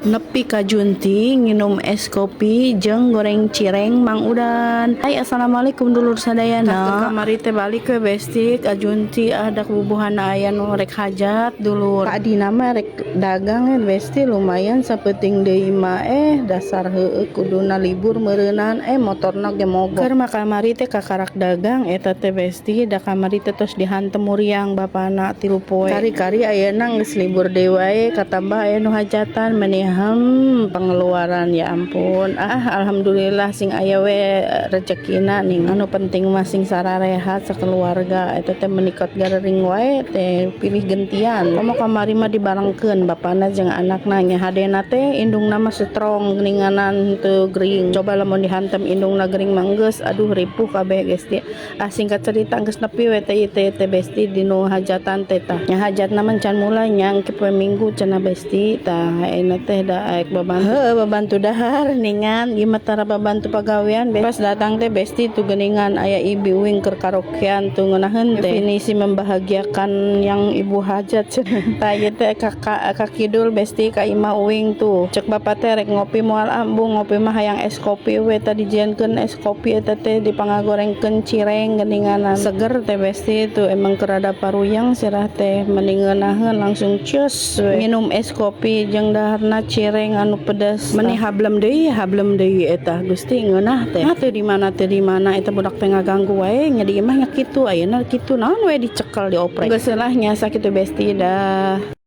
Nepi ka Junti nginum es kopi jeung goreng cireng Mang Udan. Hai, assalamualaikum dulur sadayana. Kamari teh balik we, Besti, ka Junti, ada bubuhana aya nu rek hajat, dulur. Tadina mah rek dagang ya, Besti, lumayan sapeuting deui mah. Eh, dasar heueuh, kuduna libur meureunan, eh motorna ge mogok. Keur mah kamari teh kakarak dagang eta teh, Besti, da kamari teh tos dihantem muriang bapana 3 poe. Kari-kari ayeuna geus libur deui wae, katambah aya nu hajatan meni pengeluaran, ya ampun. Ah, alhamdulillah sing aya we rezekina ning anu penting mah sing sararehat sakeluarga. Eta teh menikot garering wae teh pilih gentian. Komo kamari mah dibarengkeun bapana jeung anakna nya, hadena teh indungna mah strong geuninganan, teu gering. Coba lamun dihantem indungna gering mah geus, aduh, ripuh kabeh, Besti. Ah, singkat cerita geus nepi we teh teh teh, Besti, dinu hajatan teh. Tah nya, hajatna mah can mulai nya, engke poe Minggu cenah, Besti. Tah, ayeuna teh da aek babantu, heueuh, babantu dahar ningan ieu mah, tara babantu pagawean. Pas datang teh, Besti, tuh geuningan aya ibi uing keur karaokean tuh, ngeunaheun teh, definisi membahagiakan yang ibu hajat cenah. Tah, ieu teh ka kidul, Besti, ka imah uing tuh. Cek bapak teh rek ngopi moal ambung ngopi mah, hayang es kopi we. Tadi dijieunkeun es kopi eta teh, dipangagorengkeun cireng geuninganan seger teh, Besti. Tuh emang keur rada paruyang sirah teh, mending ngeunaheun langsung cus we minum es kopi jeung daharna cireng anu pedas. Meni hablem deui, hablem deui eta, Gusti, ngeunah teh. Nah, teu di mana, teu di mana eta budak teh ngaganggu wae nya di imah nya kitu. Ayeuna kitu, naon we dicekel, dioprek, geus lah nya, sakitu, Besti, dah.